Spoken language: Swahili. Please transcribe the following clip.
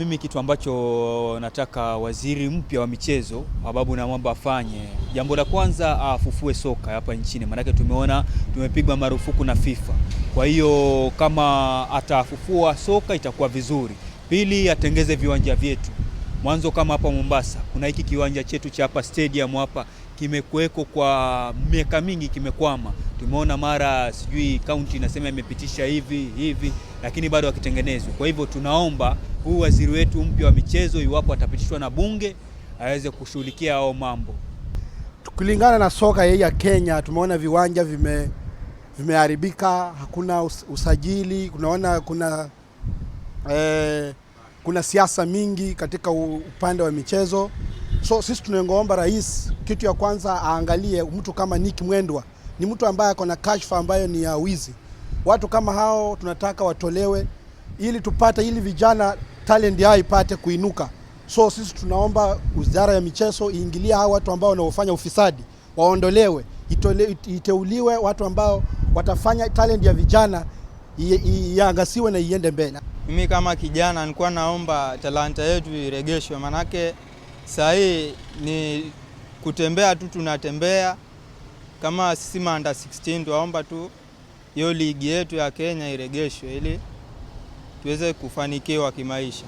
Mimi kitu ambacho nataka waziri mpya wa michezo Ababu Namwamba afanye, jambo la kwanza afufue soka hapa nchini, maanake tumeona tumepigwa marufuku na FIFA. Kwa hiyo kama atafufua soka itakuwa vizuri. Pili, atengeze viwanja vyetu. Mwanzo kama hapa Mombasa kuna hiki kiwanja chetu cha hapa stadium hapa kimekuweko kwa miaka mingi, kimekwama. Tumeona mara sijui kaunti inasema imepitisha hivi hivi, lakini bado hakitengenezwi. Kwa hivyo tunaomba huu waziri wetu mpya wa michezo, iwapo atapitishwa na bunge, aweze kushughulikia hao mambo. Kulingana na soka hii ya Kenya, tumeona viwanja vimeharibika, hakuna usajili. Kunaona kuna siasa mingi katika upande wa michezo. So sisi tunangoomba rais, kitu ya kwanza aangalie mtu kama Nick Mwendwa, ni mtu ambaye ako na kashfa ambayo ni ya wizi. Watu kama hao tunataka watolewe ili tupate, ili vijana talent yao ipate kuinuka. So sisi tunaomba wizara ya michezo iingilie hao watu ambao wanaofanya ufisadi waondolewe, iteuliwe watu ambao watafanya talent ya vijana iangasiwe na iende mbele. Mimi kama kijana nilikuwa naomba talanta yetu iregeshwe, manake saa hii ni kutembea tu, tunatembea kama sisi under 16. Tuwaomba tu hiyo ligi yetu ya Kenya iregeshwe ili tuweze kufanikiwa kimaisha.